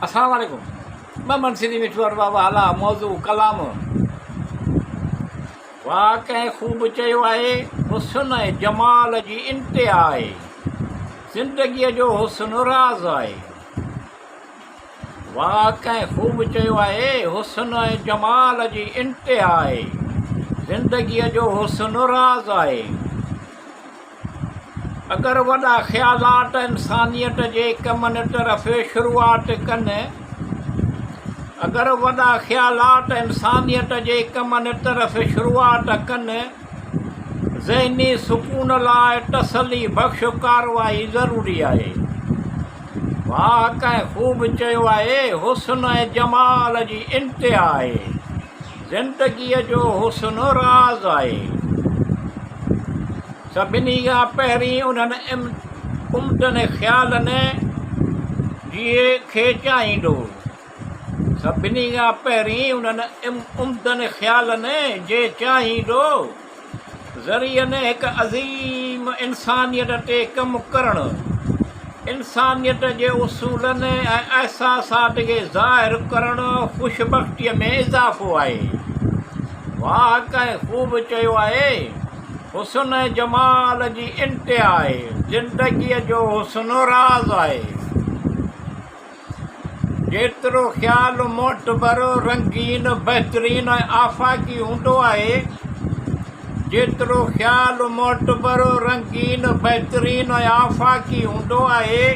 السلام عليڪم ٻمن سنڌي مٺو ارباب اعليٰ موضوع ڪلام واھ ڪنهن خوب چيو آهي حسن ۽ جمال جي انتها آهي زندگيء جو حسن راز آهي واھ ڪنهن خوب چيو آهي حسن ۽ جمال جي انتها آهي زندگيء جو حسن راز آهي. اگر وڏا خيالات انسانيت جي ڪمن طرف شروعات ڪن، اگر وڏا خيالات انسانيت جي ڪمن طرف شروعات ڪن، ذهني سڪون لاء تسلي بخش ڪارروائي ضروري آهي. واهه ڪنهن خوب چيو آهي، حسن ۽ جمال جي انتها آهي. زندگيء جو حسن راز آهي. سڀني کان پهرين انهن عمدن خيالن جي کي چاهيندو. سڀني کان پهرين انهن عمدن خيالن جي چاهيندو. ذريعن هڪ عظيم انسانيت تي ڪم ڪرڻ، انسانيت جي اصولن ۽ احساسات کي ظاهر ڪرڻ خوش بختيء ۾ اضافو آهي. واهه ڪنهن خوب چيو آهي، حسن ۽ جمال جي انتها آهي، زندگيء جو حسن راز آهي. جيترو خيال معتبر، رنگين، بهترين ۽ آفاقي هوندو آهي، جيترو خيال معتبر، رنگين، بهترين ۽ آفاقي هوندو آهي،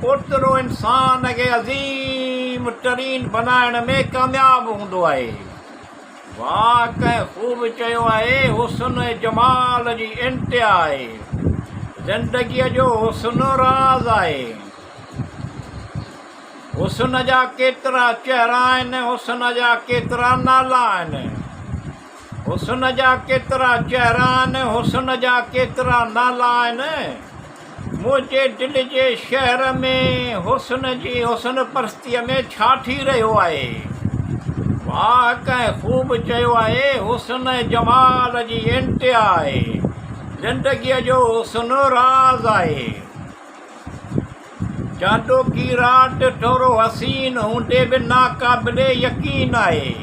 اوترو انسان کي عظيم ترين بنائڻ ۾ ڪامياب هوندو آهي. واهه ڪنهن خوب چيو آهي، حسن ۽ جمال جي انتها آهي. زندگيء جو حسن راز آهي. حسن جا ڪيترا چهرا آهن، حسن جا ڪيترا نالا آهن. حسن جا ڪيترا چهرا آهن، حسن جا ڪيترا نالا آهن. منهنجي دل جي شهر ۾ حسن جي حسن پرستيء ۾ ڇا ٿي رهيو آهي؟ واهه ڪنهن خوب چيو آهي، حسن ۽ جمال جي انتها آهي. زندگيء جو حسن راز آهي. چانڊوڪي رات ٿورو حسين هوندي به ناقابل يقين آهي.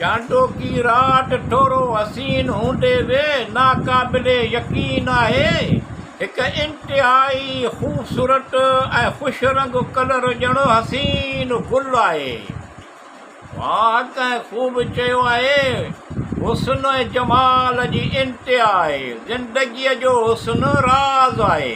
چانڊوڪي رات ٿورو حسين هوندي به ناقابل يقين آهي. هڪ انتهائي خوبصورت ۽ خوش رنگ ڪلر ڄڻ حسين گل آهي. واهه ڪنهن خوب چيو آهي، حسن ۽ جمال جي انتها آهي، زندگيء جو حسن راز آهي.